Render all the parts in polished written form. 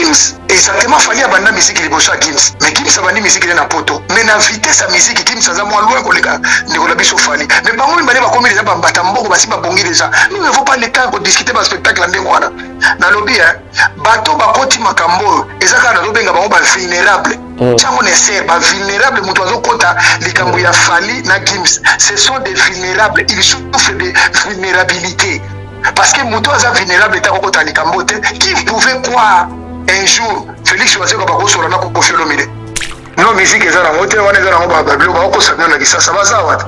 Gims. Exactement, Fally abanda musique liboso ya Gims, mais Gims abandi musique nde na poto, mais na vitesse ya musique Gims aza mwa loin koleka ndeko na biso Fally. Mais bango mibale bakomi deja bambata mbongo, basi babongi deja. Nous n'avons pas le temps kodiscuter ba spectacle ya ndenge wana. Nalobi hein, bato bakoti makambo oyo eza kaka nazobenga bango ba vulnérable. Tiango na ese ba vulnérable, moto azokota likambo ya Fally na Gims, ce sont des vulnérables, ils souffrent de vulnérabilité, parce que moto aza vulnérable te akokota likambo te. Qui pouvait croire un jour Félix Wazekwa bakosola na Koffi Olomide? Non, musique eza nango te wana, eza nango babiloko bakokosa bino na Kisasa. Baza wata,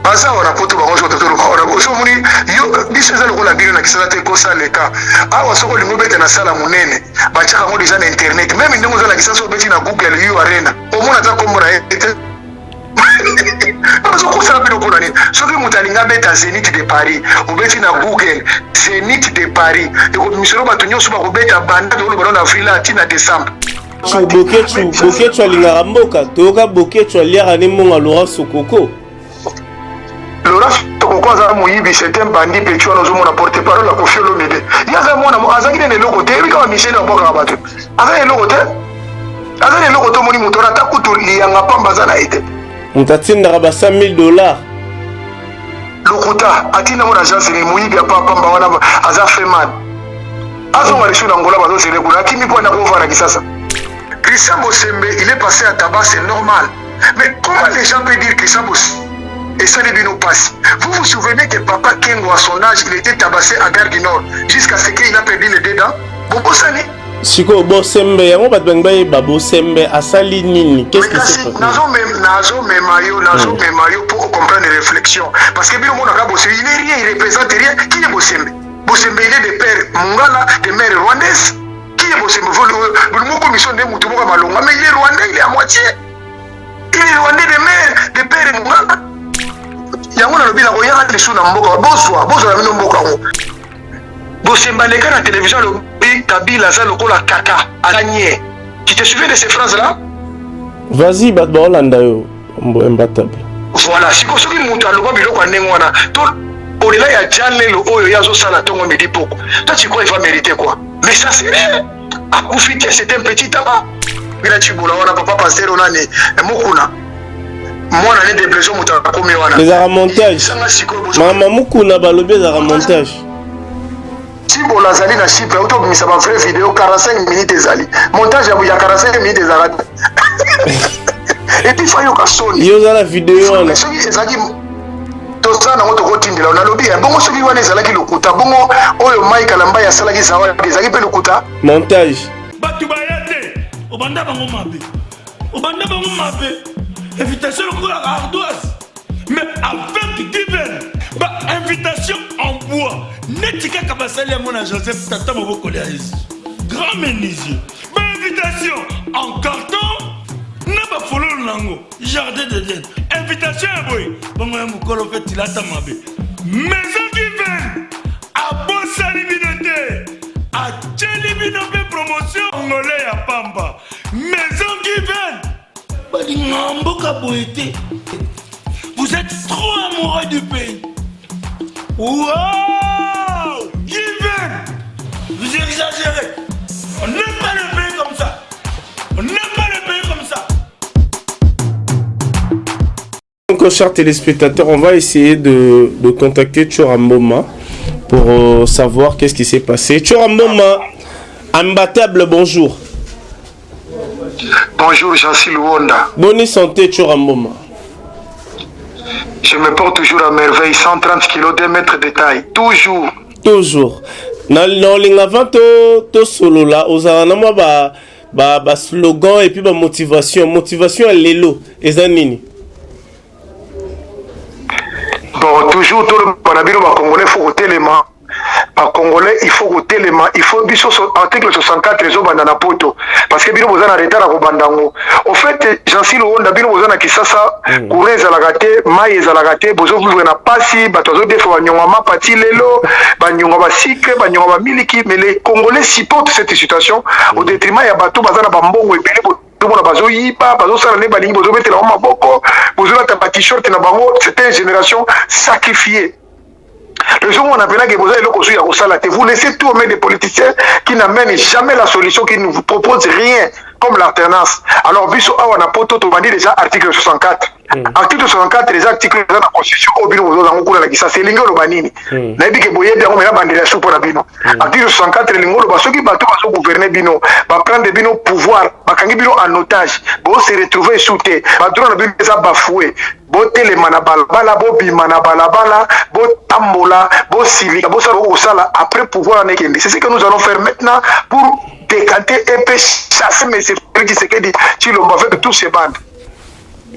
baza wana poto, bango soki totoloka wana osomoni yo, biso eza lokola bino na Kisasa te. Kosaleka awa, soki olingi obeta na sala monene, batiaka yango deja na internet. Même ndenge oza na Kisasa, obeti na Google U Arena, omona ata kombo na ye te. Bazokosala bino mpona nini? Soki moto alingi abeta Zénith de Paris, obeti na Google Zénith de Paris, ekobimiselo bato nyonso bakobeta banda toloba na avril ati na décembre. Boketshu, Boketshu alingaka mboka. Toyoka Boketshu aliaka ne mbongo ya Laurent Sokoko. Laurent Sokoko aza moyibi, c'est un bandit. Petit wana ozomona, porte parole ya Koffi Olomide, ye aza mwana, azalaki nene eloko te. Yebi kaka Michel abwakaka bato, aza na eloko te, aza na eloko te. Omoni moto wana, ata kutu liyanga pamba aza na ye te. Moto atindaka ba 100 000 $. Lokuta, atindango na agence ni moyibi ya pamba wana, aza freman, azonga lisusu na Ngola, bazozele kuna, akimi mpo anda kovanda Kisasa. Christian Bosembe, il est passé à tabac, c'est normal, mais comment les gens peuvent dire Christian Bosembe esali bino pasi? Vous vous souvenez que papa Kengo, à son âge, il était tabassé à Gare du Nord jusqu'à ce qu'il a perdu les deux dents? Bobosani? Sikoyo Bosembe yango, bato bangi bayeba Bosembe asali nini? Qu'est-ce qui s'est passé? Nazomema yo, nazomema yo pour comprendre réflexion, parce que bino monaka Bosembe, il est rien, il représente rien. Qui est Bosembe? Bosembe, il est de père mongala, de mère rwandaise. Qui est Bosembe? Moko mission nde mutu moko malonga, mais il est rwandais, il est à moitié, il est rwandais de mère, de père mongala. Yango nalobi, nakoyaka lisusu na mboka. Bozwa, bozwa na bino mboka yango. Bosembe aleka na télévision, alobi Kabila aza lokola kaka, aza nye. Tu te souviens de ces phrases là? Vas-y, bato baolanda yo, imbattable. Voilà, siko soki moto aloba biloko ya ndenge wana, to olela ya jan lelo oyo ye azosala ntongo midi poko, toi tu crois il va mériter quoi? Mais ça, c'est rien, akufi te, c'est un petit tabac. Bila Cibola wana, papa pasteur nani Mokuna, mwana ne debleso, moto akomi wana. Ezalaka montage. Mama Mokuna balobi ezalaka montage. Cibola azali na Chypre, auti obimisa ba vrai vidéo 45 minutes, ezali montage ya 45 minutes ezalaka te. Et puis fa yoka soni. Yo oza na video wana? Soki ezalaki, toza nango, tokotindela. Nalobi bongo, soki wana ezalaki lokuta, bongo oyo Mike Alambai asalaki zawadi ezalaki mpe lokuta? Montage. Bato baya te, obanda bango mabe, obanda bango mabe, invitation lokola ardoise, mais avec Given, ba invitation en bois neti kaka basali yango na Joseph, tata mobokoli ya Yesu, grand menuisier, ba invitation en carton na bafololo nango, jardin d'Eden, invitation ya boye bongo ya mokolo mpe tilata mabe. Maison Given abosani bino te, atieli bino mpe promotion ngole ya pamba. Maison Given balinga mboka boye te. Vous êtes trop amoureux du pays. Wow, Given, vous exagérez. On n'aime pas le pays comme ça, on n'aime pas le pays comme ça. Donc, chers téléspectateurs, on va essayer de contacter Choramboma pour savoir qu'est-ce qui s'est passé. Choramboma, imbattable, bonjour. Bonjour Jancy Luonda. Bonne santé, Choramboma? Je me porte toujours à merveille, 130 kilos, 2 mètres de taille, toujours. Toujours. Na olinga avant to tosolola, ozala na mwa ba slogan et puis ba motivation. Motivation ya lelo eza nini? Bon, toujours toloba na bino bacongolais, faut kotelema. Bacongolais, il faut kotelema, il faut biso article 64 ezobanda na poto, parce que bino boza na retard ya kobanda yango. Au fait, Jansi Lowonda, bino boza na Kisasa, courant ezalaka te, mai ezalaka te, bozovivre na pasi, bato azodefa banyongo mapa ti lelo, banyongo basucre, banyongo bamiliki, mais les Congolais supportent cette situation au détriment ya bato baza na bambongo ebele. Tomona bazoyiba, bazosala nde balingi, bozobetela bango maboko, bozolata ba t-shirt na bango. C'est une génération sacrifiée. Le jour où on appelle que vous avez le vous laissez tout aux mains des politiciens qui n'amènent jamais la solution, qui ne vous proposent rien comme l'alternance. Alors, biso awa na poto tobandi déjà article 64. Article 64 eza article eza na constitution oyo bino bozozango kuna na Kisasa. Elingi oloba nini? Nayebi ke boyebi yango, me nabandela su mpo na bino. Article 64 elingi oloba soki bato bazogouverne bino, baprendre bino pouvoir, bakangi bino en otage, bose retrouve su te, badroit na bino eza bafoué, botelema na balabala, bobima na balabala, botambola, bosilika, bosala bokosala, après pouvoir wana ekende. C'est ce que nous allons faire maintenant pour décanter et pe chasser M. Félix Tshisekedi Tshilombo avec tous ses bandes.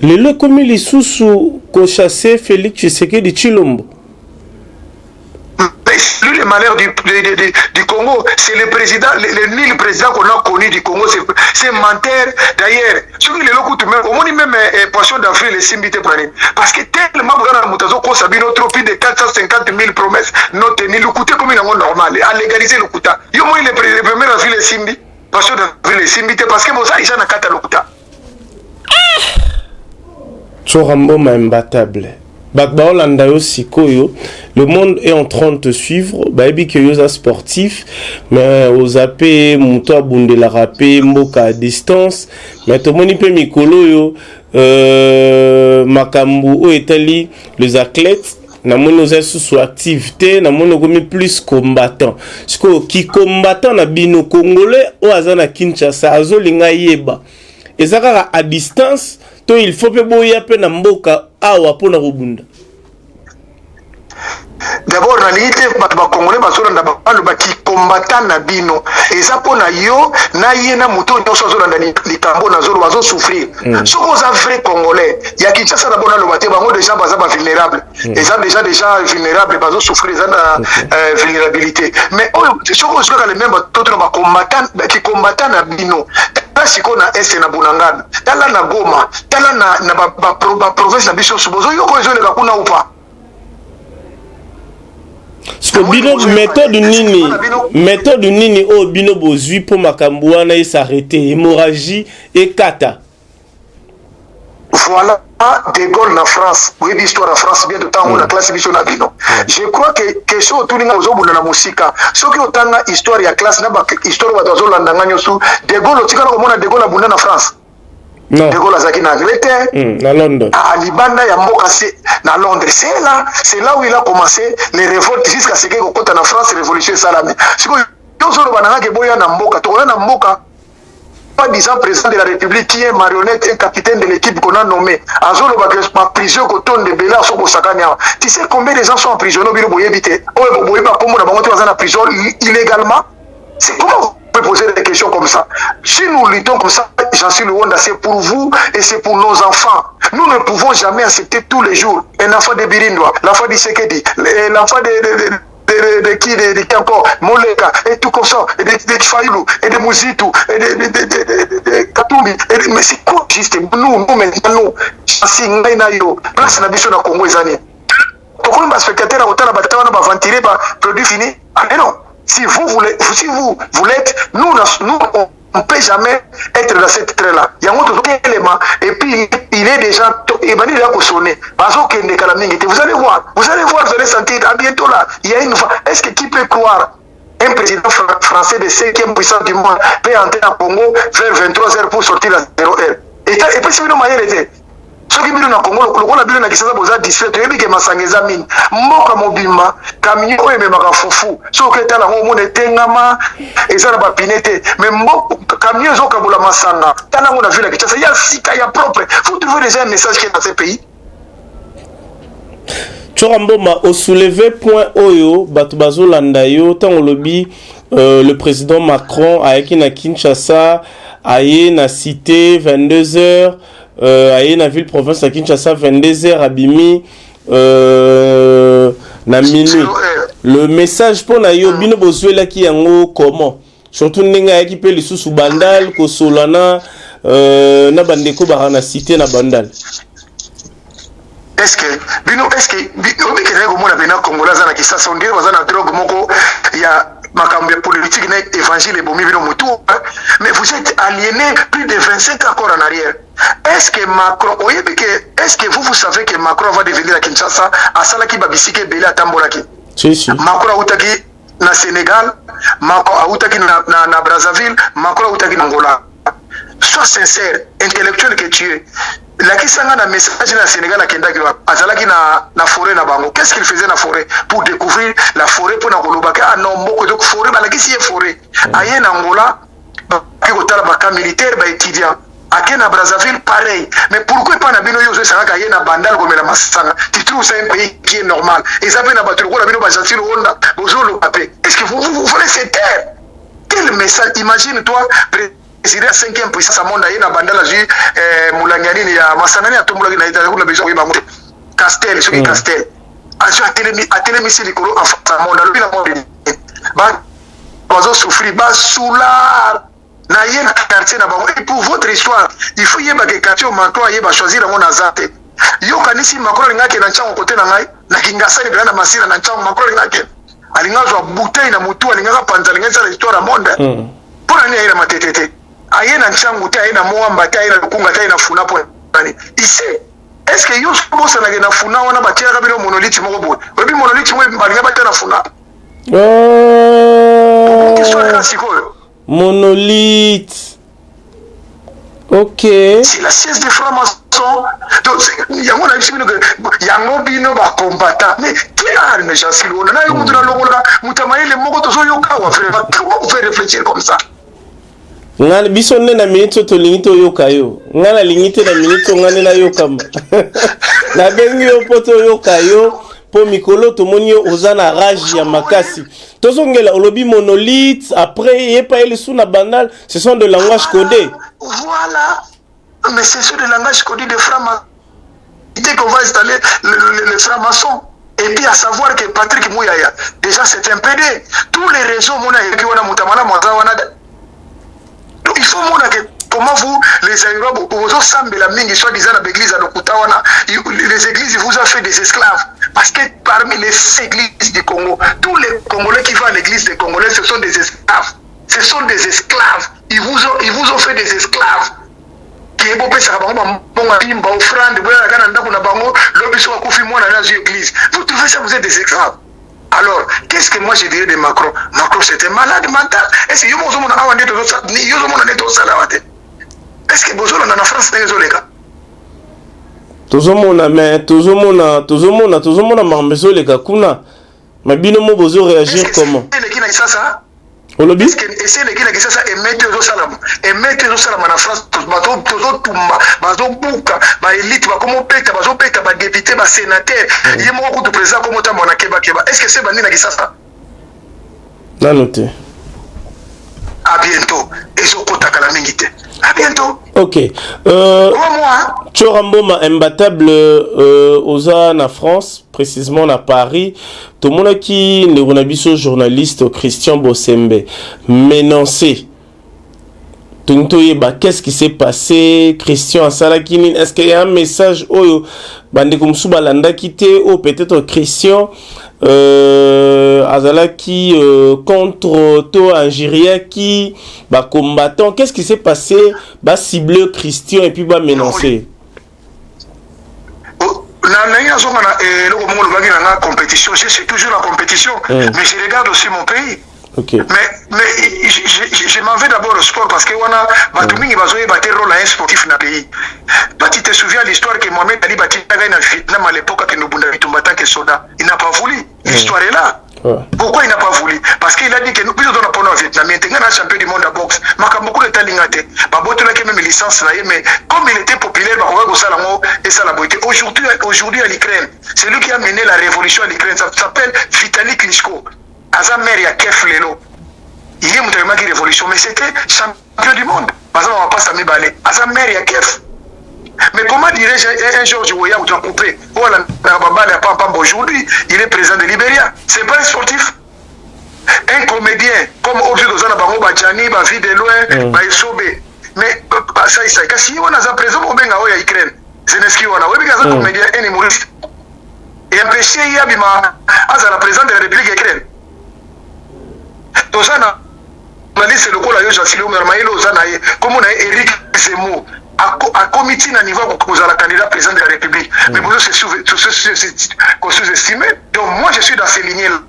Lelo ekomi lisusu kochasser Félix Tshisekedi Tshilombo? Lui, le malheur du Congo, c'est le président, le nul président qu'on a connu du Congo, c'est menteur. D'ailleurs, ce qui est le même, au moins même poisson d'avril, esimbi te. Parce que tellement, trop plus de 450 000 promesses non tenues, lokuta comme une normal, à légaliser lokuta. Yo, moi, le premier avril, esimbi, poisson d'avril, esimbi te, parce que bon, ça, il y a un lokuta. Tshoura Mboma imbattable, bato baolanda yo sikoyo, le monde est en train de te suivre. Bayebi ke yo oza sportif, mais oza mpe moto abundelaka mpe mboka à distance. Mais tomoni mpe mikolo oyo makambo oyo etali les athlètes, namoni oza lisusu active te, namoni okomi plus combattant. Sikoyo kicombattant na bino, Congolais oyo aza na Kinshasa azolinga yeba, eza kaka à distance to il faut mpe boya mpe na mboka awa mpona kobunda? D'abord, nalingi te bato bakongolais bazolanda baloba kicombattant na bino eza mpo na yo na ye na moto nyonso azolanda likambo nazoloba, azosouffrir. Soki oza vrai Congolais ya Kinshasa, d'abord naloba te, bango déjà baza bavulnérable, eza déjà vulnérable, bazosouffrir, eza na vulnérabilité. Mais oyo soki ozwi kaka le même bato na bacombattant, kicombattant na bino, tala sikoyo na Est, na Bunagana, tala na Goma, tala na baprovince na biso nyonso, bozoyoka oyo ezoleka kuna ou pas? Siko bino, méthode nini oyo bino bozwi mpo makambo wana es'arrêter, hémorragie ekata? Voilà, De Gaulle na France, boyebi histoire ya France bien, totango na classe biso na bino. Je crois que question otuninga, ozobunda na mosika. Soki otanga histoire ya classe na bahistoire, bato bazolanda nga nyonso, De Gaulle, otikala komona De Gaulle abunda na France? Non. De Gaulle azalaki na Angleterre, na London. À libanda ya mboka, c'est na Londres, c'est là où il a commencé les révoltes jusqu'à ce que kokota na France, révolution esalami. Sikoyo tozoloba na ngaki boya na mboka, tokoya na mboka pas disant président de la République qui est marionnette, un capitaine de l'équipe qu'on a nommé, azoloba que baprison kotonda ebele, asokosakani awa. Tu sais combien de gens sont emprisonnés? Bino boyebi te, oyo boyebi bakombo na bango te, baza na prison illégalement. C'est comment vous pouvez poser des questions comme ça? Si nous luttons comme ça, j'en suis le Wanda, c'est pour vous et c'est pour nos enfants. Nous ne pouvons jamais accepter tous les jours un enfant de Birindwa, l'enfant de Sekedi, l'enfant de qui, de qui encore, Moleka, et tout comme ça, et de Fayulu, et de Muzito, et de Katumbi. Mais c'est quoi juste? Nous, nous maintenant, nous, Chancy, ngai na yo, place na biso na Congo ezani. Tokomi baspectateur ya kotala batata wana baventure baproduit fini? Ah mais non, si vous voulez, si vous voulez, nous, nous, on ne peut jamais être dans cette train là. Yango tozotelema, et puis il est déjà ebandi déjà kosonner, bazokende kala mingi te. Vous allez voir, vous allez voir, vous allez sentir à bientôt là, il y a une fois. Est-ce que qui peut croire un président français de cinquième puissance du monde peut entrer en Congo vers 23 heures pour sortir à 0 heure? Epesi bino mayele te? Soki bino na Congo, lokola bino na Kisasa boza distrait, toyebi ke masanga eza mingi, mboka mobimba, camion oyo ememaka fufu, soki etala yango, omona etengama, eza na bapine te, mais camion ezokabola masanga, tala yango na ville ya Kinshasa, ya sika, ya propre. Vous trouvez déjà un message qui est dans ce pays. Tshoura Mboma, osoulever point oyo bato bazolanda yo. Ntango olobi le président Macron ayaki na Kinshasa, aye na cité 22 heures, aye na ville province ya Kinshasa 22 heures, abimi na minuit, le message mpo na yo, bino bozwelaki yango comment? Surtout ndenge ayaki mpe lisusu Bandal kosola na bandeko baka na cité na Bandal. Est ce que bino, est ce que obikendaki komona pena Congolais aza na Kisasa, on dirait baza na drogue moko ya makambo ya politique na évangile, ebomi bino motu, mais vous êtes aliéné plus de 25 ans encore en arrière. Est ce que Macron, oyebi que, est ce que vous, vous savez que Macron, avant de venir à Kinshasa, asalaki babisika ebele, atambolaki? Si, si. Macron autaki na Sénégal, Macron autaki na Brazzaville, Macron autaki na Angola. Sois sincère, intellectuel que tu es, lakisa nga na message na Sénégal akendaki wapi? Azalaki na forêt na bango. Qu'est-ce qu'il faisait na forêt? Pour découvrir la forêt, mpona kolobaka: ah non, mboka ezo forêt, balakisi ye forêt. Aye na Angola, baki kotala bacamp militaire, baétudiant. Ake na Brazzaville, pareil. Mais pourquoi epa na bino, yo ozoesangaka ye na Bandal komela masanga? Tu trouves ça un pays qui est normal? Eza mpe na bato lokola bino, bagentil onda bozoloba mpe. Est ce que vous voulez se taire? Quel message? Imagine toi, président ya cinquième puissance ya monde, aye na Bandal, azwi molangi ya nini, ya masanga nini atombolaki na ye, kuna besoin koyeba yango te, Castel soki Castel, azwi, atelemi, atelemisi likolo en face ya monde, alobi na monde: bazosouffrir, basular na ye na quartier na bango. Et pour votre histoire, il faut yeba ke quartier Macron ayeba choisir yango naza te. Yokanisi Macron alinga akende na ntango kote na ngai na Kingasani mpena na Masina na ntango Macron alinga akende, alinga azwa bouteille na motu, alingaka panza, alinga esala histoire ya monde. Mpo na nini aye na Matete te, aye na Ntangu te, aye na Moamba te, aye na Lukunga te, aye na Funa? Mpo nani ise? Est ce que yo bosanake na Funa wana batielaka bino monolithe moko boye? Oyebi monolithe moko balinga batia na Funa? Question kaka sikoyo. Monolithe, ok. C'est la siège des francs-maçons. Donc yango na biso bino ke yango bino bacombattant. Mais quelle arme, Jean Ona na yo, moto nalongolaka moto ya mayele moko tozoyoka awa. Vraiment, comment vous pouvez réfléchir comme ça? Nga biso nde na minute oyo tolingi toyoka yo. Nga nalingi te na minute oyo, nga nde nayokama, nabengi yo mpo toyoka yo, mpo mikolo tomoni yo oza na rage ya makasi. Tozongela, olobi monolithe, après yepa ye lisu na Bandal. Ce sont de langage codé. Voilà, mais c'est sur le langage codé de franc qu'on va installer le franc-maçon. Et puis à savoir que Patrick Mouyaya, déjà, c'est un PD. Tous les réseaux mona yaki wana, mutamala mwaza wana. Donc il faut mona que comment vous les aérobes bozosambela mingi, soit disant na église ya lokuta wana. Les églises vous a fait des esclaves, parce que parmi les églises du Congo, tous les Congolais qui vont à l'église des Congolais, ce sont des esclaves, ce sont des esclaves. Ils vous ont fait des esclaves ke bopesaka bango bambongo, bimba offrande, boyalaka na ndako na bango. Lobi so akufi, mwana na azwi église. Vous trouvez ça? Vous êtes des esclaves. Alors, qu'est-ce que moi je dirais de Macron? Macron, c'est un malade mental. Est-ce que yo mozomona awa nde yo ozomona nde tozosala awa te? Est-ce que bozolanda na France ndenge ezoleka? Tozomona, mais tozomona, tozomona, tozomona makambo ezoleka kuna, mais bino mo bozo réagir comment? Eleki na Kisasa. Olobi? Esi eleki na Kisasa. Émeute ezosalama, émeute ezosalama na France. Tozotumba, bazobuka baélite, bakomobeta, bazobeta badéputé, basénateur. Ye moko kutu président akomotambola na kebakeba. Est ce que se bandi na Kisasa? Nano te. À bientôt, ezokota kala mingi te, à bientôt. Ok. Moi. Tshoura Mboma imbattable, oza na France, précisément na Paris. Tomonaki ndeko na biso journaliste Christian Bosembe menacé. Tolingi toyeba qu'est-ce qui s'est passé. Christian asalaki nini? Est-ce qu'il y a un message oyo bandeko mosusu balandaki te, oyo peut-être Christian azalaki contre to injuriaki bacombattant? Qu'est-ce qui s'est passé, bacible Christian et puis bamenancé? Na ndenge nazonga na eloko moko olobaki na nga, compétition. Je suis toujours la compétition, mais je regarde aussi mon pays. Mais je m'en vais d'abord au sport, parce que wana bato mingi bazoyeba te rôle ya un sportif na pays. Toi, tu te souviens l'histoire que Mohamed Ali batindaka ye na Vietnam à l'époque, akende obunda bitumba tant que soldat. Il n'a pas voulu. L'histoire est là. Pourquoi il n'a pas voulu? Parce qu'il a dit que nous, biso tona pona vietnamien te, nga na champion du monde ya boxe. Makambo kuna etalinga te. Babotolaki même licence na ye, mais comme il était populaire, bakoka kosala yango esala boye te. Aujourd'hui, à l'Ukraine, c'est lui qui a mené la révolution à l'Ukraine, ça s'appelle Vitali Klitschko, aza maire ya Kiev lelo. Ye moto amemaki révolution, mais c'était champion du monde, baza na bapasa mibale, aza maire ya Kiev. Mais comment dirais-je, un George Weah, moto acoupé oyo alandaka babale ya pampamba, aujourd'hui il est président de Libéria. C'est pas un sportif? Un comédien comme oyo toza na bango, bajani bavie de loin, baesobe, mais basaisai, kasi ye wana aza président. Obenga oyo ya Ukraine, Zelensky wana, oyebi aza comédien, un humoriste, et empêché ye abima azala président de la République ya Ukraine. Toza na journaliste lokola yo, Jasili, omela mayele, oza na ye, kombo na ye Eric Zemmour. Akomi ti na niveau ya kozala candidat président de la République, mais bozo se sous-estimer. Donc moi, je suis dans ces lignées là.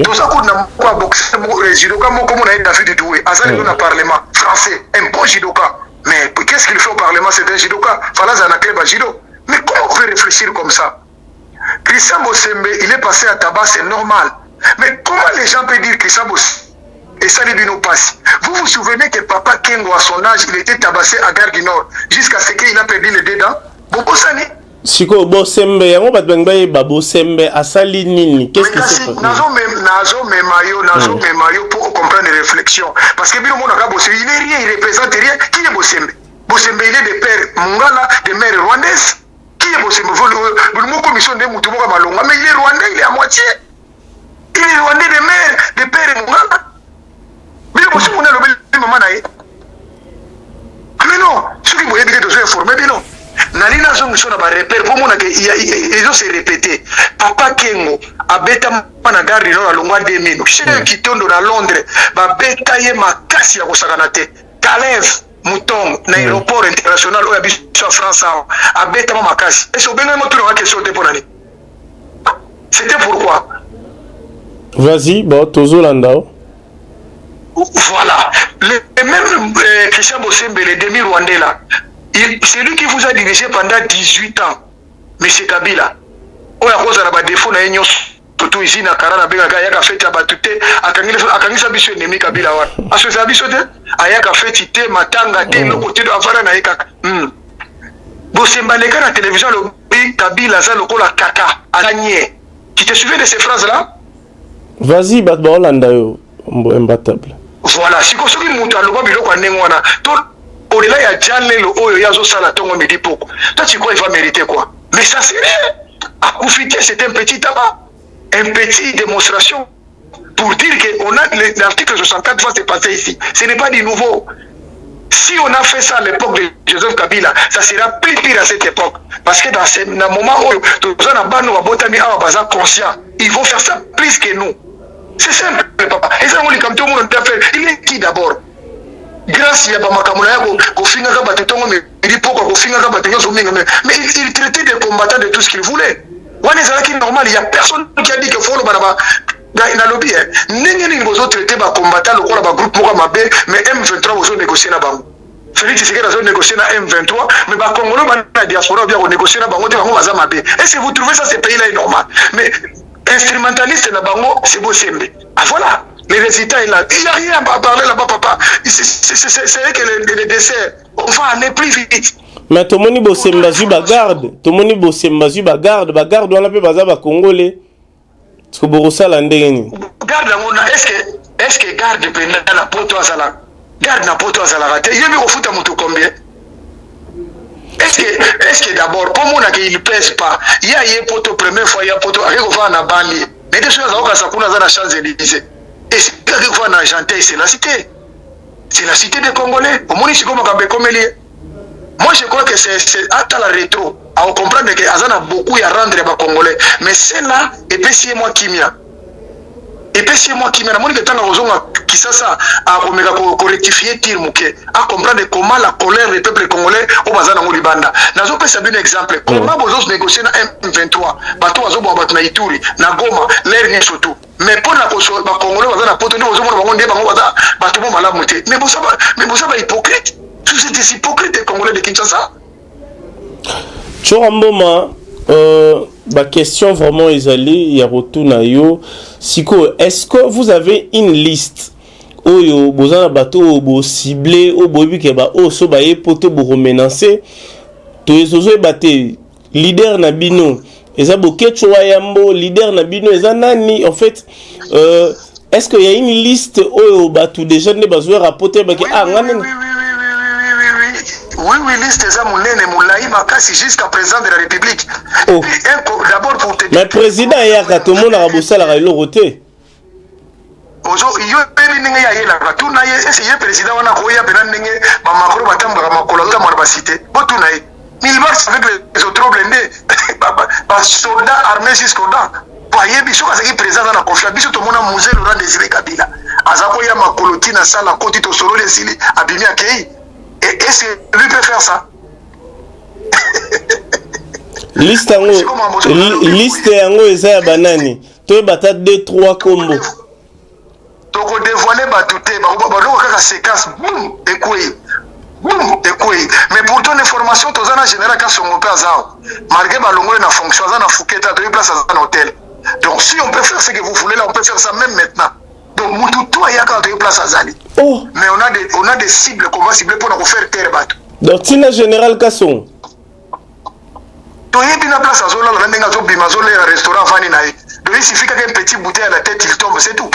Toza kutu na moko ya boxe moko, judoka moko mona ye, David Doué, aza lelo na parlement français, un bon judoka. Mais qu'est-ce qu'il fait au parlement? C'est un judoka, fala azala na club ya judo. Mais comment on peut réfléchir comme ça? Christian Bosembe, il est passé à tabac, c'est normal. Mais comment les gens peuvent dire Christian Bosembe esali bino pasi? Vous vous souvenez que papa Kengo, à son âge, il était tabassé à Gare du Nord jusqu'à ce qu'il a perdu les deux dents. Bobosani? Sikoyo Bosembe yango, bato balingi bayeba Bosembe asali nini? Qu'est-ce qui s'est passé? Nazomema yo, nazomema yo pour comprendre réflexion, parce que bino monaka Bosembe, il est rien, il représente rien. Qui est Bosembe? Bosembe, il est de père mongala, de mère rwandaise. Qui est Bosembe? Moko mission nde mutu moko malonga, mais il est rwandais, il est à moitié, il est rwandais de mère, de père mongala. Bino bosembe mona alobeli mama na ye? Mais non, soki boyebi te, tozo informe bino. Nali nazongiso na barepères mpo monake ezo se répéter. Papa Kengo abetama na Gare du Nord, alongwa 2000. Chez Kitondo na Londres, babeta ye makasi ya kosakana te. Kalev Mutond na aéroport international oyo ya biso ya France awa, abetama makasi. Ese obengaki motunanga question te? Mpo na nini? C'était pourquoi? Vas-y, bon, tozolanda o. Voilà. Le même Christian Bosembe, le demi-rwandais là, c'est lui qui vous a dirigé pendant 18 ans, monsieur Kabila. Oyo akozala badéfauts na ye nyonso, surtout ici na kara nabengaka, ayaka feti ya bato te, akangisa biso ennemi. Kabila wana asosela biso te, ayaka feti te, matanga te, eloko te, avanda na ye kaka. Bosembe aleka na télévision, alobi Kabila aza lokola kaka, aza nye. Tu te souviens de ces phrases là? Vas-y, bato baolanda yo, imbattable. Voilà. Siko soki moto aloba biloko ya ndenge wana, to au-delà ya jan lelo oyo ye azosala ntongo midi poko, toi, tu crois il va mériter quoi? Mais ça, c'est rien. Akufi te, c'est un petit tabac, un petit démonstration pour dire que on a l'article 64 va se passer ici. Ce n'est pas du nouveau. Si on a fait ça à l'époque de Joseph Kabila, ça sera plus pire à cette époque, parce que dans ce dans moment oyo toza na bano babotami awa, baza conscient, ils vont faire ça plus que nous. C'est simple, papa. Eza yango likambo te. Omona nde affaire, il est qui d'abord? Grâce ya bamakambo na ya kofingaka bato ntongo midi pokwa, kofingaka bato nyonso mingi, mais il traitait des combattants de tout ce qu'il voulait. Wana ezalaki normal, il y a personne qui a dit que fo oloba na ba nalobi ndenge nini bozotraite bacombattant lokola bagroupe moko ya mabe. Mais M23, bozonégocie na bango. Félix Tshisekedi azonégocie na M23, mais bacongolais bana na diaspora bia konégocie na bango te, bango baza mabe. Est ce que vous trouvez ça, ce pays là est normal? Mais instrumentaliste na bango, c'est Bosembe. Ah, voilà, le résultat est là. Il n'y a rien à parler là-bas, papa. C'est que le dessert, on va aller plus vite. Mais tomoni Bosembe azwi bagarde, tomoni Bosembe azwi bagarde, bagarde wana mpe baza bacongolais. Siko bokosala ndenge nini? Garde yango na est ce que garde mpenza na poto azalaka? Garde na poto azalaka te. Yebi kofuta moto combien? Est ce que d'abord mpo monaka il pèse pas ye aye poto première fois ya poto, ake kofanda na banlieue, mais te soki aza kokasa kuna, aza na Champs Élysées, esika ake kofanda na Argenteuil, c'est la cité, c'est la cité des Congolais. Omoni sikoyo makambo ekomeli ye. Moi, je crois que c'est atala rétro, acomprendre que aza na beaucoup ya rendre ya bacongolais, mais celle-là epesi ye mwa kimia, epesi ye mwa kimia. Namoni ke ntango akozonga Kisasa, akomeka korectifie tir moke, acomprendre comment la colère des peuple congolais oyo baza nango libanda. Nazopesa bino exemple: comment bozo négocier na M23, bato bazoboma bato na Ituri, na Goma, l'air nyonso tout, mais mpo na bacongolais baza na poto nde bozomona bango nde bango baza bato mo malamu te? Mais boza bahypocrite, vous êtes des hypocrites, des Congolais de Kinshasa. Tshoura Mboma, baquestion vraiment ezali ya kotuna yo sikoyo: est-ce que vous avez une liste oyo boza na bato oyo bocible, oyo boyebi ke baoyo so baye poto bokomenace? Tozoyeba te leader na bino eza Boketshu wa Yambo, leader na bino eza nani en fait? Est-ce qu'il y a une liste oyo bato déjà nde bazwa rapport te bake ah nga nini? Oui, liste eza monene, molai makasi, jusqu'à président de la République. Oh. D'abord pour te Mais président eyaka, tomonaka bosalaka eloko te. Ozo yo yebi ndenge ye ayelaka. Tuna ye, ese ye président wana akoya mpena ndenge bamakro batambaka makolo, azotambola na bacité? Botuna ye. Il marche avec les autres blindés, basoldats armés jusqu'aux dents, po ayebi soki azalaki président, aza na confiance. Biso tomona Mzee Laurent Désiré Kabila aza koya makolo ntina sala, akoti, tosololi, esili, abimi, akei. Et est-ce que lui peut faire ça? Liste yango, liste yango eza ya banani? Toyeba ata 2 3 kombo. Tokodévoiler bato te, baloko kaka séquence, boum, ekwei, boum, ekwei. Mais pour ton information, toza na général Kasongo mpe aza awa, malgré balongoli na fonction, aza na Fuketa, toyebi place aza na hôtel. Donc si on peut faire ce que vous voulez là, on peut faire ça même maintenant. Donc mutu to ayaka, toyebi place azali. Oh. Mais on a des cibles qu'on va cibler mpona kofaire taire bato. Donc ntina général Kasongo. Toyebi na place azolala, na ndenge azobima, azolera restaurant, avandi na ye. Donc il suffit kaka un petit bouteille à la tête, il tombe, c'est tout.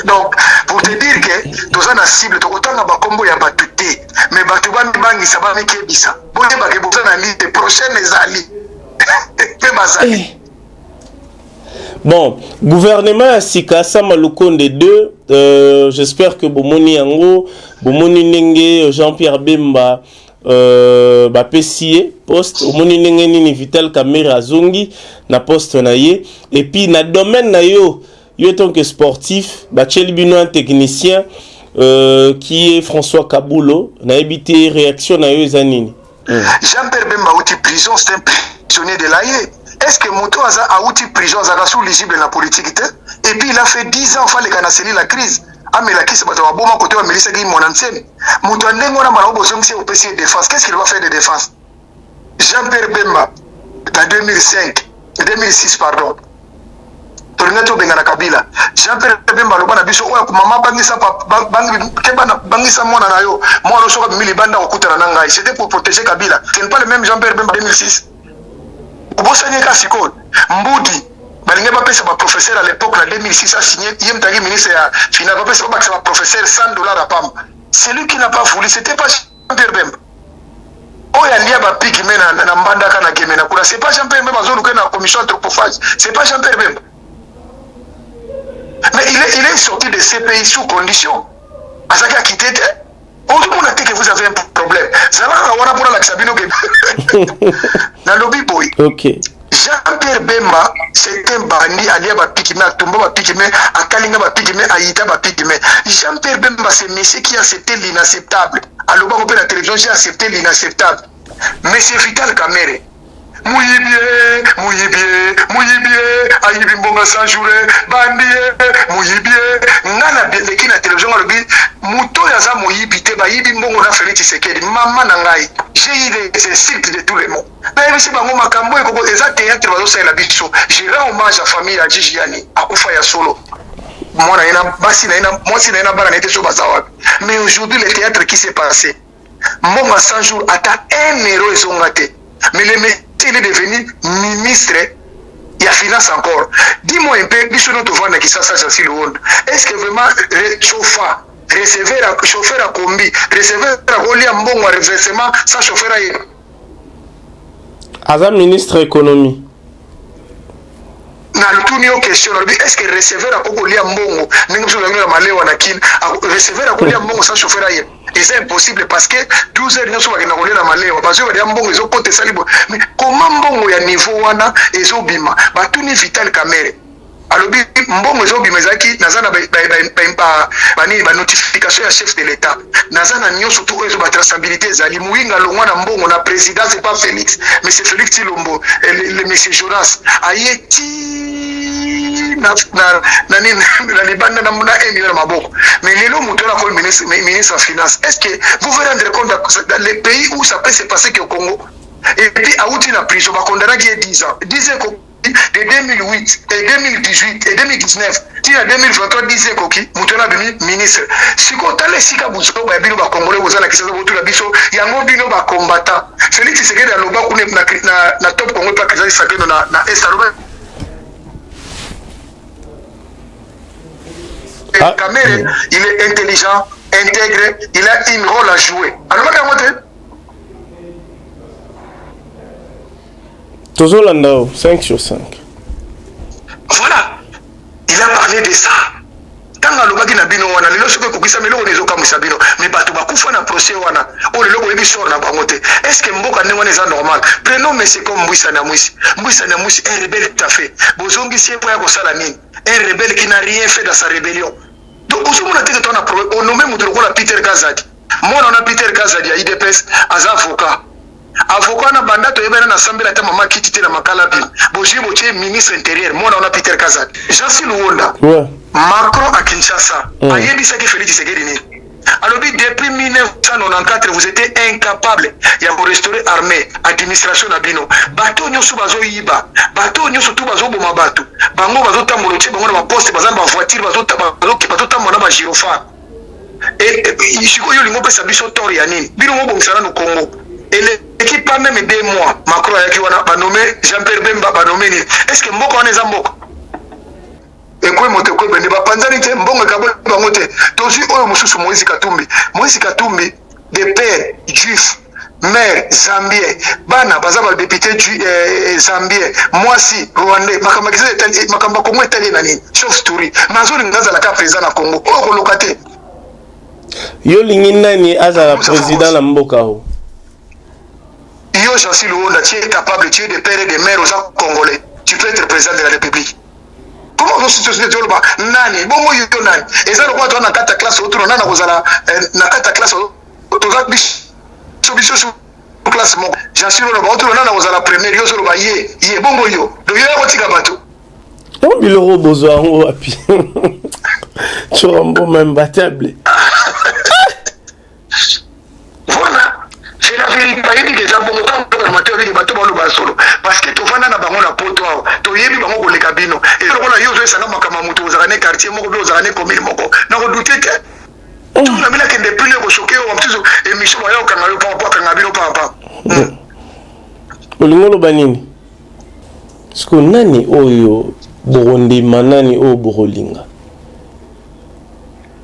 Donc pour te dire que toza na cible, tokotanga bakombo ya bato te, mais bato bamibangisa, bamikebisa, boyebake boza na liste prochaine, ezali mpe bazali. Eh. Bon, gouvernement ya sika, Sama Lukonde 2, j'espère que bomoni yango, bomoni ndenge Jean-Pierre Bemba bapesi ye poste, omoni ndenge nini Vital Kamerhe azongi na poste na ye. Et puis na domaine na yo, yo tant que sportif, batieli bino un technicien qui est François Kabulo. Nayebi te réaction na yo eza nini? Jean-Pierre Bemba auti prison, c'est un prisonnier de l'AE. Est ce que moto aza auti prison azalaka sous ligible na politique te? Et puis il a fait 10 ans, faleka na cellule la crise, amelakisi bato baboma kote bamelisaki mwana nsemi. Moto ya ndenge wana, mbala bozongisi, opesi ye défense, qu'est ce qu'il va faire de défense? Jean-Pierre Bemba na 2005, 2006 pardon, tolingi tobengana Kabila, Jean-Pierre Bemba aloba na biso oyo: "Mama, bangisa bangisa mwana na yo, mwana soki abimi libanda kokutana na ngai." C'était pour protéger Kabila. Ce n'est pas le même Jean-Pierre Bemba 2006. Obosani eka sikoyo mbudi balingi bapesa baprofesseur à l'époque na 2006, asigné, ye mutaki ministre ya finance, bapesa, babakisa baprofesseur 100 $ ya pamba. Celui qui n'a pas voulu, c'était pas Jean-Pierre Bemba. Oyo alia bapygmées na Mbandaka, na Gemena kuna, c'est pas Jean-Pierre Bemba. Azoluka na commission anthropophage, c'est pas Jean-Pierre Bemba. Mais il est sorti de CPI sous condition, azalaki akite te. Ozomona te que vous avez un problème? Zalaka wana mpona lakisa bino ke nalobi boye. Jean-Pierre Bemba, c'est un bandit, alia bapygmées, atumba bapygmées, akalinga bapygmées, ayita bapygmées. Jean-Pierre Bemba, c'est monsieur qui a accepté l'inacceptable. Alobako mpe na télévision: "J'ai accepté l'inacceptable." Monsieur Vital Kamerhe, muyibi ye, muyibi ye, muyibi ye, ayibi mbongo 100 jours, bandi ye, muyibi ye. Nga na leki na télévision, alobi moto oyo aza moyibi te, bayibi mbongo na Félix Tshisekedi. Mama na ngai, j'ai eu des insultes de tous les mots. Nayebisi bango makambo ekoko eza théâtre bazosalela biso. Je rends hommage à famille ya Jiji Yani, akufa ya solo, mwana ye na basi na ye na mwasi na ye na bana na ye te, so baza wapi. Mais aujourd'hui, le théâtre qui s'est passé, mbongo ya 100 jours, ata 1 euro ezonga te. Mais le monsieur, il est devenu ministre ya finance encore. Dis-moi un peu, biso no tovanda Kisasa, Jansi Luondo, est ce que vraiment chauffeur, receveur, chauffeur akombi, receveur akolia mbongo ya reversement sans chauffeur ayeba? Aza ministre économie. Nalutuni yo question, nalobi: est ce que receveur akoki kolia mbongo ndenge biso ozalaki na malewa na Kine? Receveur akolia mbongo sans chauffeur ayeba? Eza impossible, parce que 12 heures nyonso bakenda kolia malewa, bazwi balia mbongo, ezokota, esali boye. Mais comment mbongo ya niveau wana ezobima? Batuni Vital Kamerhe, alobi mbongo ezobima ezalaki, naza na banini, banotification ya chef de l'État, naza na nyonso tu oyo ezo batraçabilité ezali. Muyinga longwa na mbongo na présidence, c'est pas Félix, mais c'est Félix Tshilombo, le monsieur Jonas aye ti na nini, na libanda na 1 million na maboko. Mais lelo moto wana akomi ministre ya finance. Est ce que vous vous rendre compte dans les pays où ça peut se passer que au Congo? Et puis awuti na prison, bakondanaki ye 10 ans, 10 ans de 2008 et 2018 et 2019 tina 2023, 10 ekoki, moto wana abimi ministre. Sikoyo tala esika buzoba ya bino bakongolais boza na Kisasa, botula biso yango, bino bacombattant. Félix Tshisekedi aloba kuna na Top Congo mpe akrizaki sakeno na est, aloba: Ah. Kamerhe, il est intelligent, intègre, il a une rôle à jouer. Alobaki yango te? Tozolanda o 5 sur 5. Voilà, il a parlé de ça. Ntango alobaki na bino wana, lelo soki ekokisama, eloko nini ezokamwisa bino? Mais bato bakufa na procès wana oyo lelo boyebi sort na bango te. Est ce que mboka ndenge wana eza normal? Prenons monsieur comme Mbwisa Nyamwisi. Mbwisa Nyamwisi, un rebelle tout à fait. Bozongisi ye mpo ya kosala nini? Un rebelle qui n'a rien fait dans sa rébellion. Donc ozomona te ke to na problème? Onome moto lokola Peter Kazadi, mwana wana Peter Kazadi ya UDPS, aza avocat. Avocat wana banda toyebana na sambela ata mama kiti te na makala bino bozwi botie ministre intérieur mwana wana Peter Kazadi. Jean-Cy Luwonda. Ouais. Macron à Kinshasa ayebisaki Félix Tshisekedi nini? Alobi depuis 1994 vous étiez incapable ya korestaurer armée, administration na bino. Bato nyonso bazoyiba, bato nyonso tu bazoboma bato, bango bazotambola otie bango na baposte, baza na bavoiture, bazotambola na bagyrophare. Sikoyo olingi opesa biso tort ya nini? Bino mobongisa nanu Congo. Eleki pas même 2 mois, Macron ayaki wana, banome Jean Pierre Bemba, banome nini. Est ce que mboka wana eza mboka ekwe moto ekwebende? Bapanzani te, mbongo ekaboli bango te. Tozwi oyo mosusu, Moïse Katumbi. Moïse Katumbi, de père juif, mère zambien, bana baza badéputé zambien, mwasi rwandais. Makambo ya makambo ya Congo etali ye na nini? Sauf turi, mais azolinga azalaka président na Congo oyo koloka te. Yo olingi nani azala président na mboka o? Yo Jansi Luonda, tu es capable, tu es de père et de mère, oza congolais, tu peux être président de la République. Comment ozosituation oloba nani bongo? Yo nani? Eza lokola toza na kati ya classe, otuna nani akozala na kati ya classe. Toza biso biso classe moko. Jansi oloba, otuna nani akozala première, yo ozoloba ye ye. Bongo yo, donc yo ya kotika bato. Yango biloko bozwa yango wapi? Tshoura Mboma imbattable. Voilà, c'est la vérité. Bayebi ke eza bongo. Ntango na te oyebi bato baloba solo, parce que tovanda na bango na poto awa, toyebi bango koleka bino. Eza lokola yo ozoyesanga makambo ya moto, ozalaka ne quartier moko mpe ozalaka ne commune moko, na kodouter te. Tuna bino, akende pile kochoquer yo mosusu, émission baya kokanga yo papa, akanga bino papa. Olingi oloba nini siko? Nani oyo bokondima, nani oyo bokolinga?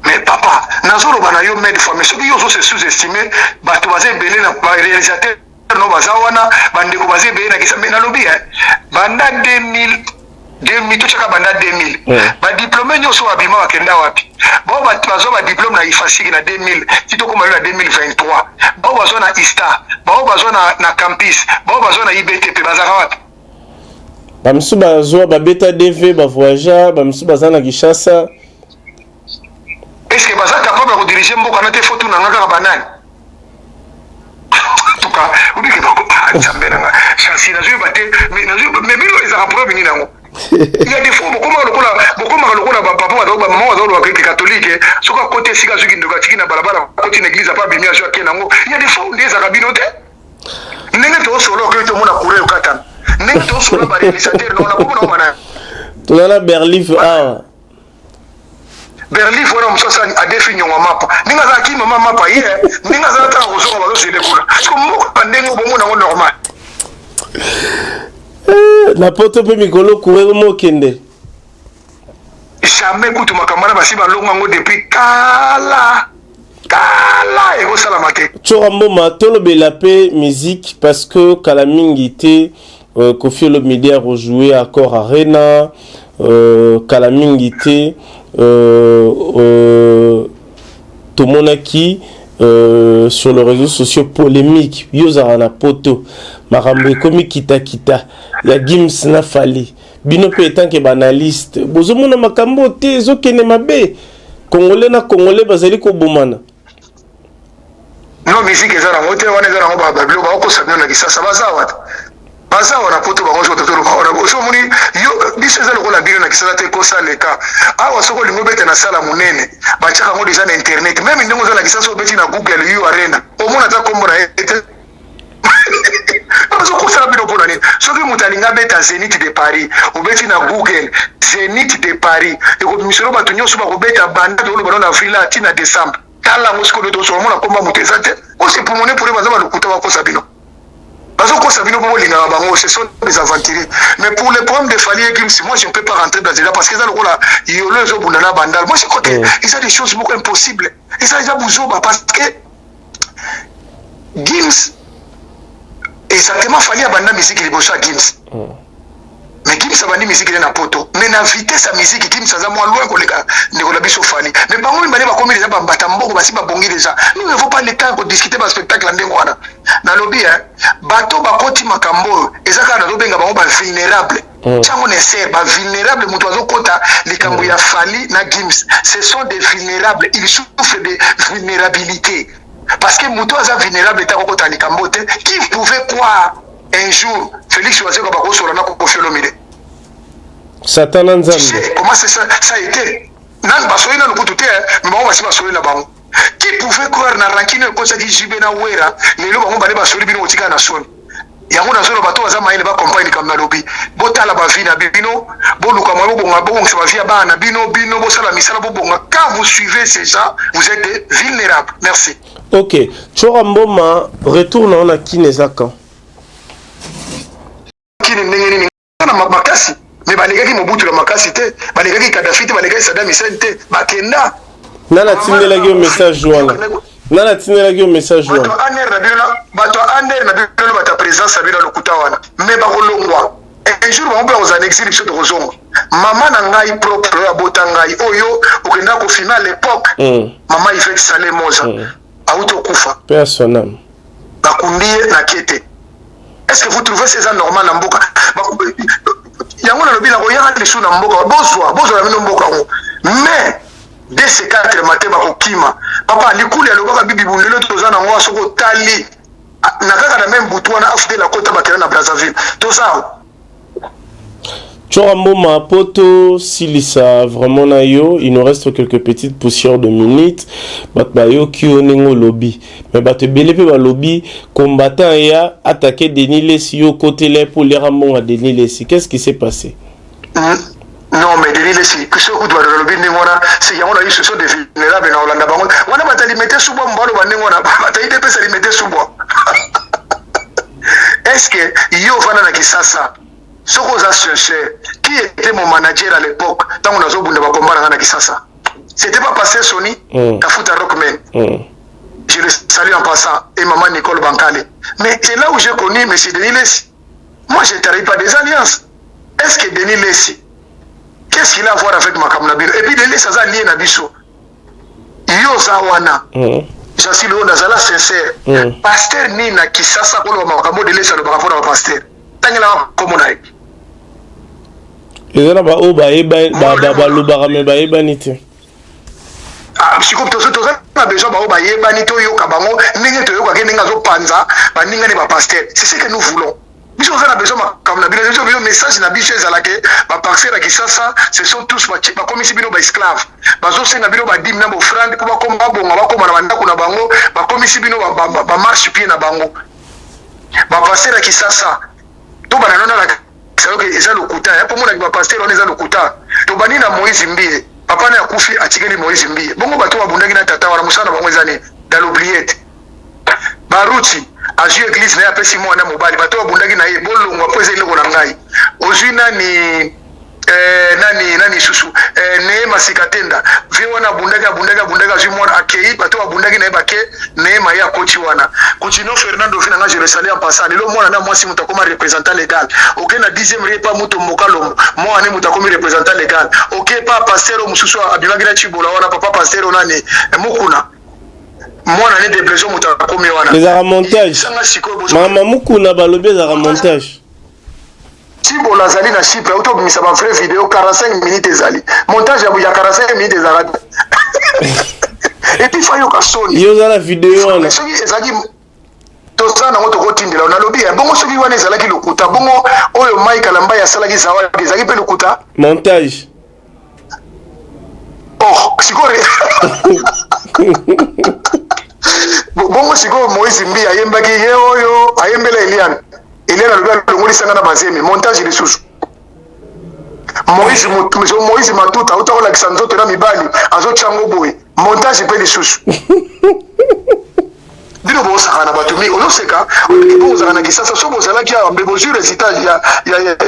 Mais papa, nazoloba na yo maintes fois, mais soki yo ozose sous-estime, bato baza ebele na baréalisateur no baza wana, bandeko baza ebele na kisa. Mais nalobi banda 2000, 2000 totyaka, banda 2000, badiplôme nyonso babima, bakenda wapi? Bao bazwa badiplôme na IFASIC na 2000 ti tokóma lelo na 2023, bao bazwa na ISTA, bao bazwa na campus, bao bazwa na IBTP, bazalaka wapi? Bamisusu bazwa, babeta DV, bavoyageur, bamisusu baza na Kinshasa. Est ce que baza capable ya kodiriger mboka na te? Fo tunanga kaka banani. En tout cas, obike bako Nzambe nanga chansi, nazoyeba te. Mais bino ezalaka problème nini yango? Il y a des fois bokomaka lokola bapapa, bamama bazalobaka ete catholique soki akoti esika, azwiki ndoki, atiki na balabala, akoti na église, apa abimi, azwi, ake nango. Il y a des fois nde ezalaka bino te. Ndenge tozosola, okoki tomona courant ekatana. Ndenge tozosola, baréalisateur nona komona omana. Toza na Berlif awa. Berlif wana, mosu asala adefi nyongo mapa. Ndenge azalaki mama mapa ye, ndenge azala ntango kozonga, bazozele kuna. Parceke mboka ndenge bomona yango normal. Na poto mpe mikolo courant mokende. Jamais. Kutu makambo wana basi balongo yango depuis kala kala, ekosalama te. Tshoura Mboma, tolobela mpe musique, parce que kala mingi te Koffi Olomide arejouer Accor Arena. Kala mingi te tomonaki sur les réseaux sociaux polémique. Yo ozalaka na poto, makambo ekomi kitakita ya Gims na Fally. Bino mpe etanke baanalyste, bozomona makambo te ezokende mabe? Congolais na Congolais bazali kobomana. Non, musique eza nango te. Wana eza nango babiloko bakokosa bino na Kisasa. Baza awa te, baza awa na poto. Bango soki totoloba wana, oso omoni yo biso eza lokola bino na Kisasa te. Kosaleka awa, soki olingi obeta na sala monene, batiaka yango deja na internet. Même ndenge oza na Kisasa, obeti na Google U Arena, omona ata kombo na ye te. Bazokosala bino mpona nini? Soki moto alingi abeta Zénith de Paris, obeti na Google Zénith de Paris, ekobimiselo bato nyonso bakobeta banda toloba no na avril ati na décembre. Tala yango sikoyo, tosola mona komba moto eza te. Osepumone pone baza balokuta, bakosa bino, bazokosa bino mpo bolingaka bango. Ce sont des aventuriers. Mais pour le problème de Fally et Gims, moi je ne peux pas rentrer dans cela, parce que eza lokola yolo ezobunda na Bandal. Moi je crois que eza des choses moko impossible, eza buzoba, parce que Gims, exactement, Fally abanda musique liboso ya Gims. Mais Gims abandi musique ne na poto, mais na vitesse ya musique, Gims aza mwa loin koleka ndeko na biso Fally. Mais bango mibale bakomi deja bambata mbongo, basi babongi deja. Nous n'avons pas le temps kodiscuter baspectacle ya ndenge wana. Nalobi bato bakoti makambo oyo, eza kaka nazobenga bango bavulnérable. Ntango nécessaire, bavulnérable, moto azokota likambo ya Fally na Gims, ce sont des vulnérables, ils souffrent de vulnérabilité. Parce que moto aza vulnérable te, akokota likambo te. Qui pouvait croire un jour Félix Wazekwa bakosola na Koffi Olomide? Satana Nzambe. Tu sais comment c'est ça, ça a été? Nanu basoli nanu kutu te, mais bango basi basoli na bango. Qui pouvait croire na rancune oyo ekotisaki JB na Werra, lelo bango bale basoli bino kotikala na soni. Yango nazoloba to baza mayele ba comprendre likambo nalobi. Botala ba vie na bino, boluka moyen bobonga, bobongisa ba vie ya bana na bino, bino bosala misala bobonga. Quand vous suivez ces gens, vous êtes des vulnérables. Merci. Ok, Tshora Mboma, retour na na Kin eza quand? Kin ndenge nini? Na makasi, mais balekaki Mobutu na makasi te, balekaki Kadhafi te, balekaki Saddam Hussein te, bakenda. Nana tindelaki yo message wana. Nana tindelaki yo message wana. Bato ANR na bino, bato ANR na bino, bato ya présidence na bino lokuta wana. Mais bakolongwa. Un jour bango mpe bakozala na exil, biso tokozonga. Mama na ngai propre oyo abota ngai, oyo okendaka kofilme à l'époque, mama Yvette Saleh Moza, auti okufa. Paix à son âme. Bakundi ye na kete. Est-ce que vous trouvez ça normal na mboka? Yango nalobi na koyaka lisusu na mboka, bozwa, bozwa na bino mboka yango. Mais dès ces 4 matin bakokima. Papa likuli alobaka bibi bundelo toza na ngo soki otali na kaka na même butu wana AFDL akota bakela na Brazzaville. Toza Tshora Mboma, poto silisa vraiment na yo, il nous reste quelques petites poussières de minutes. Bato bayoki yo ndenge olobi. Mais bato ebele pe balobi combattant ya attaquer Denis Lessi yo kotela ye po oliaka mbongo ya Denis Lessi. Qu'est-ce qui s'est passé? Non mais Denis Lessi, soki kutu bato balobi ndenge wana, c'est yango na ce sont des vulnérables na kolanda bango. Wana bato ya limete sous-bois baloba ndenge wana, bato ya UDPS ya limete sous-bois. Est-ce que yo ovanda na Kisasa? Soki oza sincère, qui était mon manager à l'époque tango nazobunda ba combat na nga na Kisasa? C'était pas Pasteur Sony, Kafuta Rockman. Je le salue en passant, et maman Nicole Bankale. Mais c'est là où j'ai connu monsieur Denis Lessi. Moi, je ne trahis pas des alliances. Est-ce que Denis Lessi, qu'est-ce qu'il a à voir avec makambo na bino? Et puis Denis Lessi aza lié na biso. Yo oza wana. Jean-Sylvain Oyo nazala sincère. Pasteur nini na Kisasa koloba makambo Denis Lessi alobaka mpona ba pasteur? Tangelaka kombo na ye. Eza na ba oyo balobaka mais bayebani te. Ah, sikoyo toza na besoin bango bayebani, toyoka bango ndenge toyokaki ndenge azopanza baninga ne ba pasteur. C'est ce que nous voulons. Biso toza na besoin makambo na bino, biso biso message na biso ezalaka ba pasteur ya Kisasa, ce sont tous bakomisi bino ba esclave, bazosenga bino ba dîme na ba offrande po bakoma babonga, bakoma na bandako na bango, bakomisi bino ba marche pied na bango. Ba pasteur ya Kisasa to bana nona na sayoke eza lokuta ya pomona ba pasteur wana eza lokuta. Tobandi na Moïse Mbiye, papa na akufi atikeli Moïse Mbiye, bongo bato babundaki na tata wana mosala na bango eza nini? Dans l'oubliette. Baruti azwi église na ye apesi mwana mobali, bato babundaki na ye bolongwa po eza eloko na ngai. Ozwi nani, nani, nani susu, Neema Sikatenda, vie wana abundaki, abundaki, abundaki, azwi mwana akei, bato babundaki na ye bake, Neema ye akoti wana. Coutinho Fernando vi na nga, je le salue en passant. Lelo mwana na mwasi moto akoma représentant légal. Oke na 10e rue pa moto Mboka Lombo, mwana ne moto akomi représentant légal. Oke pa pasteur mosusu abimaki na Chibola wana, papa pasteur nani, Mukuna. Mwana ne de Blaison moto akomi wana. Ezalaka montage. Sanga sikoyo bozo- Mama Mukuna balobi ezalaka montage. Chibola azali na Chypre, auto obimisa ba vraie vidéo 45 minutes ezali. Montage ya 45 minutes ezalaka te. Et puis fayoka soni. Yo oza na vidéo wana. Soki ezalaki toza nango tokotindela nalobi ya bongo, soki wana ezalaki lokuta, bongo oyo Mike Kalambay asalaki zawadi ezalaki mpe lokuta. Montage. Oh, sikoyo bongo sikoyo Moïse Mbiye ayembaki ye oyo ayembela Eliane. Eliane alobi alongolisanga na bazemi, montage lisusu. Moïse Moïse Matuta auta kolakisa nzoto na mibali azotia yango boye, montage mpe lisusu. Bino bosaka na bato mingi, ozoseka po ozalaka na Kisasa, soki bozalaki awa mbe bozwi résultat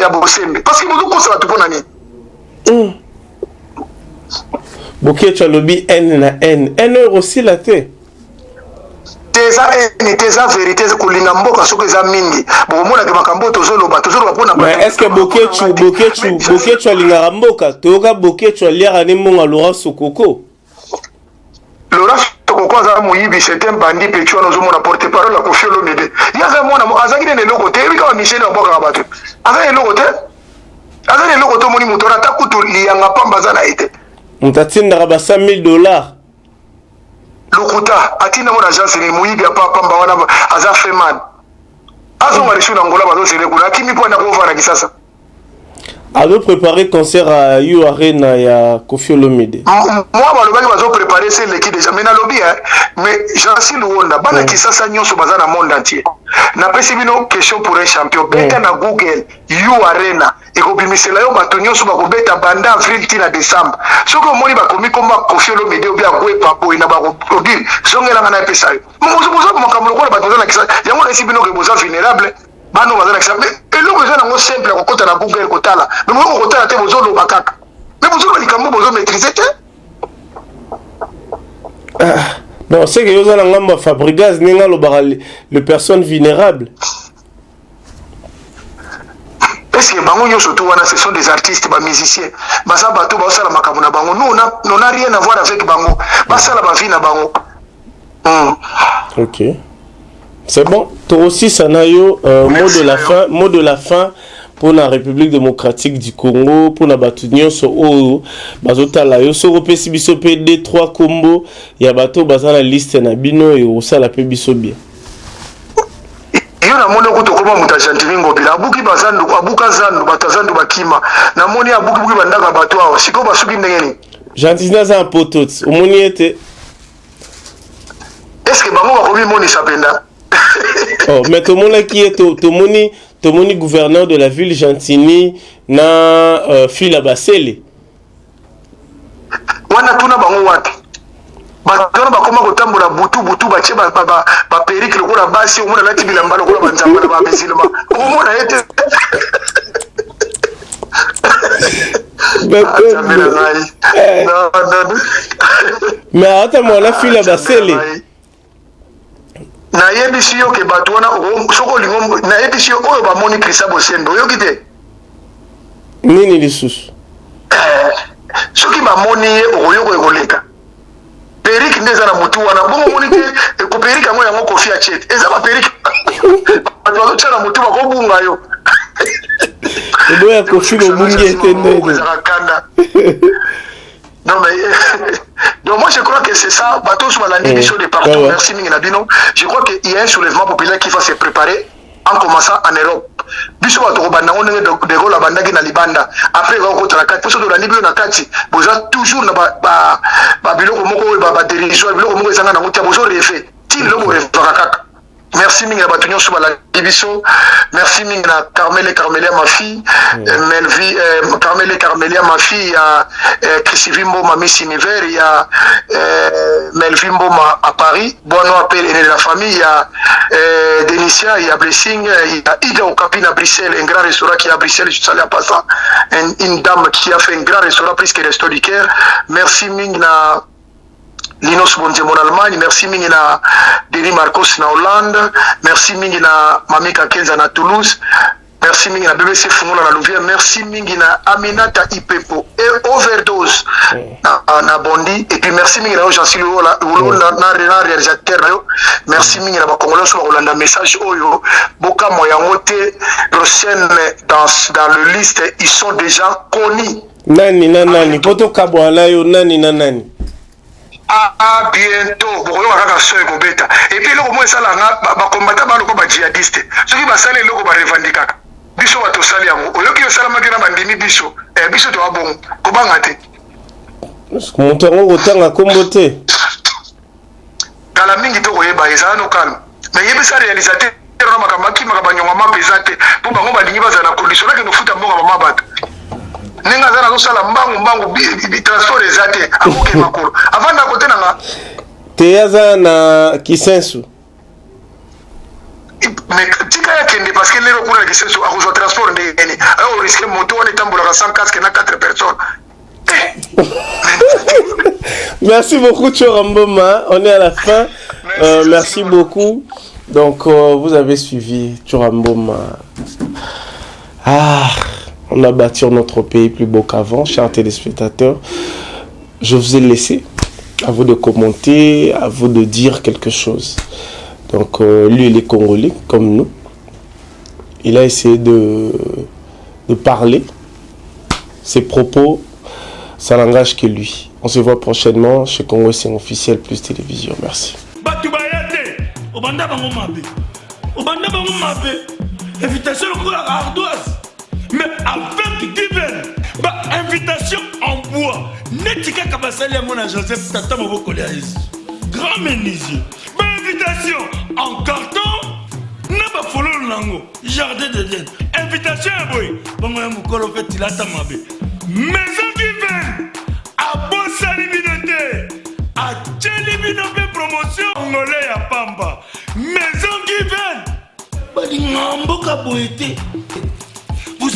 ya Bosembe, parce que bozokosa bato mpo na nini? Boketshu alobi N na N, N oyo ekosila te. Te eza N te, eza vérité. Kolinga mboka soki eza mingi, bokomonaka makambo oyo tozoloba, tozoloba mpona Mais est-ce que Boketshu, Boketshu, Boketshu alingaka mboka? Toyoka Boketshu aliaka ne mbongo ya Laurent Sokoko. Laurent Sokoko aza moyibi, c'est un bandit. Petit wana ozomona porte parole ya Koffi Olomide, ye aza mwana azalaki nene eloko te, yebi kaka Michel abwakaka bato, aza na eloko te, aza na eloko te. Omoni moto wana ata kutu liyanga pamba aza na ye te. Moto atindaka ba 100 000 dollars. Lokuta, atinda ngo na agence nini? Moyibi ya pamba wana, aza feman. Azonga lisusu na Angola, bazozele kuna, akimi mpo andako ovanda Kisasa. Azo préparer concert à U Arena ya Koffi Olomide. Moi, balobaki bazo préparer, se eleki déjà. Mais nalobi, mais Jansi Luwonda, bana Kisasa nyonso baza na monde entier, napesi bino question pour un champion. Beta na Google U Arena, ekobimisela yo bato nyonso bakobeta banda avril tina décembre. Soki omoni bakomi komba Koffi Olomide obi agwepa boye na bakodile, zongelanga na epesa yo. Boza makambo lokola bato baza na Kisasa yango. Nayesi bino ke boza vulnérable. Bano baza na Kisasa, mais eloko eza nango simple ya kokɔta na Google kotala, mais boyoko kotala te, bozoloba kaka, mais bozoloba likambo bozomaîtrise te. Ah, bon, c'est que yoza na ngambo ya Fabregas, ndenge alobaka le personne vulnérable. Est ce que bango nyonso tu wana, ce sont des artistes, bamusiciens, baza bato baosala makambo na bango. Nous, on a rien à voir avec bango, basala bavie na bango. Ok, c'est bon, tokosisa na yo. Mot de la fin, mot de la fin mpona République démocratique du Congo, mpona bato nyonso oyo bazotala yo. Soki opesi biso mpe 2 3 kombo ya bato baza na liste na bino, ekosala mpe biso bien. Yo, namoni okuta okoma moto ya Gentiny Ngobila, abuki bazandu, abuka zandu, bato ya zandu bakima. Namoni abukibuki bandako ya bato awa. Sikoyo basuki ndenge nini? Gentiny aza na poto ti omoni ete Est ce que bango bakomimonisa mpenza? Oh, mais tomonaki ye, tomoni gouverneur de la ville Gentiny na Fila Basele. Wana tuna bango wapi bato wana bakoma kotambola butu butu, batie baperruque lokola basi. Omona alati bilamba lokola banzamba na bamusulman, okomona ye te. Nzambe na ngai. Non, non, non. Mais ata mwana Fila Basele. Nayebisi yo ke bato wana, soki olingo, nayebisi yo oyo bamoni Krista Bosembe, oyoki te? Nini lisusu? Soki bamoni ye, okoyoka ekoleka. Perruque nde eza na motu wana bongo, omoni te? Ekoperruque yango, yango Kofi atie te, eza baperruque bato bazotya na motu, bakobunga yo. Eboya Kofi, bobungi ete ndeni? Ezaka kanda. Non mais donc moi je crois que c'est ça. Bato oyo balandi biso de partout, merci mingi na bino. Je crois que il y a un soulèvement populaire qui va se préparer en commençant en Europe. Biso bato kobanda ngo ndenge de Gaulle abandaki na libanda, après ekokota na kati. Mposo tolandi bino na kati, boza toujours na babiloko moko oyo badérisoire, biloko moko ezanga nango tia, bozo rêve ti lelo, borêvaka kaka. Merci mingi na bato nyonso balandi biso. Merci mingi na Carmele, Carmelia, ma fille, Melvi, Carmele, Carmelia, ma fille, ya Christivi Mboma, Miss Univers, ya Melvi Mboma à Paris, Bono appel aîné de la famille, ya Denicia, ya Blessing, ya Ida Okapi na Bruxelles, un grand restaurant qui est à Bruxelles, je salue en passant une dame qui a fait un grand restaurant plus que Resto du Caire. Merci mingi na Linos Bonzembo na Allemagne, merci mingi na Denis Marcos na Hollande, merci mingi na Mamika Kenza na Toulouse, merci mingi na BBC Fungola na Louvière, merci mingi na Aminata Ipepo et Overdose na Bondi, et puis merci mingi na yo Jean-Cyl Ulo na réalisateur na yo. Merci mingi na bakongolais nyonso bakolanda message oyo. Bokamwa yango te, prochaine dans le liste, ils sont déjà connus. Nani na nani? Mpo tokabwana na yo, nani na nani? À bientôt, bokoyoka kaka so ekobeta. Et puis eloko moko esalanga, bakombata baloko bajihadiste, soki basali eloko barevandikaka. Biso bato osali yango, oyoki esalamaki na bandimi biso, biso toya bongo, kobanga te. Moto yango kotanga nkombo te. Kala mingi to koyeba, ezala no calme. Mais yebisa réalisateur na makambo akimaka banyonga mapa eza te, mpo bango balingi bazala na condition nakende ofuta mbongo mama bato ndenge aza nazosala mbangu mbangu, transport eza te, akoke makolo avanda kote nanga. Te, aza na Kisensu. Mais tika ya kende, parce que lelo kuna na Kisensu akozwa transport ndenge nini? Ayo risque moto wana etambolaka sans casque na 4 personnes. Merci beaucoup, Tshoura Mboma. On est à la fin. Merci, merci beaucoup. Donc, vous avez suivi Tshoura Mboma. Ah, on a bâti notre pays plus beau qu'avant, chers téléspectateurs. Je vous ai laissé. À vous de commenter, à vous de dire quelque chose. Donc, lui, il est congolais, comme nous. Il a essayé de parler. Ses propos, ça n'engage que lui. On se voit prochainement chez Congo Sing Officiel Plus Télévision. Merci. Bato baya te, obanda bango mabe, obanda bango mabe, invitation lokola ardoise, mais avec Given, ba invitation en bois neti kaka basali yango na Joseph, tata mobokoli ya Yesu, grand menuisier, ba invitation en carton na bafololo nango jardin d'Eden, invitation ya boye bongo ya mokolo mpe tilata mabe. Maison Given abosani bino te, atieli bino mpe promotion ngole ya pamba. Maison Given balinga mboka boye te.